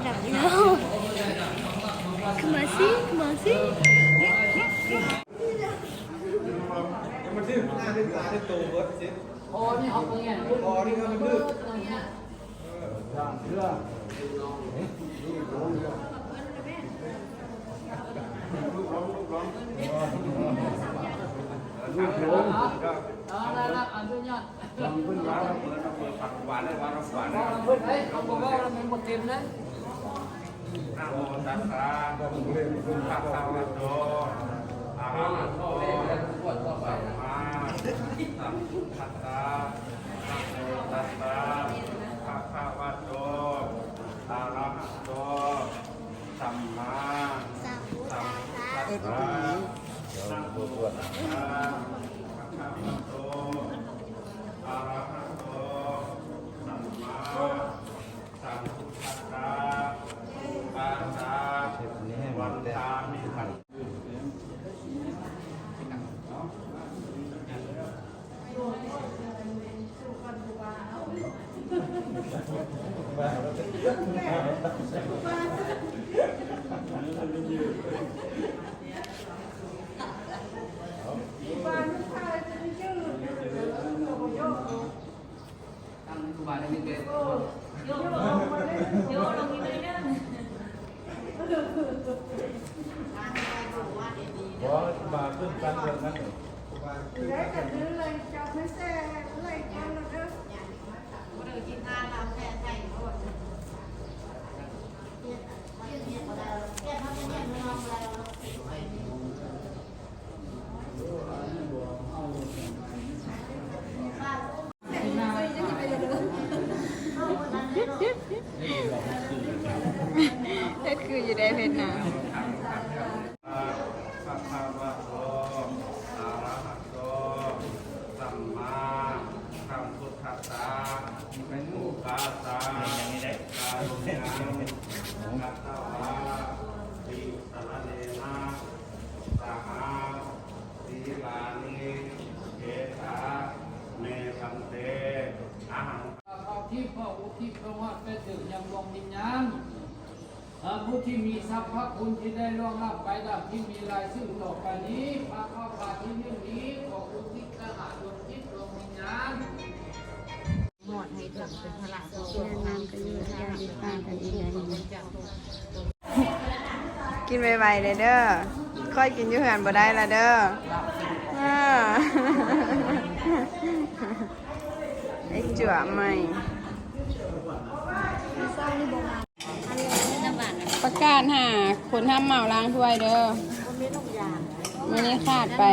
Come on, see, come on, see. ນະໂມຕັດສະ ພະຄະວະໂຕ ອະລະຫະໂຕ ສຳມາສຳພຸດທັດສະ ນະໂມຕັດສະ ພະຄະວະໂຕ ອະລະຫະໂຕ ສຳມາສຳພຸດທັດສະ ນະໂມຕັດສະ ພະຄະວະໂຕ ອະລະຫະໂຕ ສຳມາ ສຳພຸດທັດສະ ປະຊາວັນທາມິພັນ ຕັ້ງຄູບາໄດ້ມີແຕ່ ໂອ້ ໂຍກລົງ ໂຍກລົງອີກໜ້ອຍໜຶ່ງ ບໍ່ ຄູບາຂຶ້ນຕັ້ງເລື່ອງນັ້ນ ໄດ້ກັນເລີຍ ຈັບໃຫ້ແຊເລີຍ ກ່ອນເດີ ບໍ່ໄດ້ກິນທານລຳແທ້ໃສ່ໂລດ ເຮັດຄືຢູ່ໃດເພັດນະ ພະຄະວະໂຕ ອະລະຫະໂຕ ສຳມາສຳພຸດທັດສະ ອຸປາສາ ກາໂຕຍາ ກະຕະວາ ຕິສະລະເນນະ ສະຫະ ສີລານິ ເອກະ ເມ ພັນເຕ ອະຫັງ ພະທິບ ພະອຸທິດ ພະຮອດໄປເຖິງຍັງດວງວິນຍານ ເອີ ຜູ້ທີ່ມີສັບພະຄຸນທີ່ໄດ້ລ່ວງລັບໄປ ດັ່ງທີ່ມີລາຍຊື່ຕໍ່ໄປນີ້ ພະເຂົ້າພາທີ່ນີ້ ຂໍອຸທິດໄປຫາດວງຈິດດວງວິນຍານ ມອດໃຫ້ເຖິງເປັນພະລາຜູ້ຊ່ວຍ ກິນໄວໆເດີ້ ເດີ ຂ້ອຍກິນຢູ່ເຮືອນບໍ່ໄດ້ລະເດີ້ ເອີ ໄອ້ຈົວໃໝ່ ປະກາດຫາຄົນຮັບເໝົາລ້າງຖ້ວຍເດີ້ ມື້ນີ້ຂາດໄປ.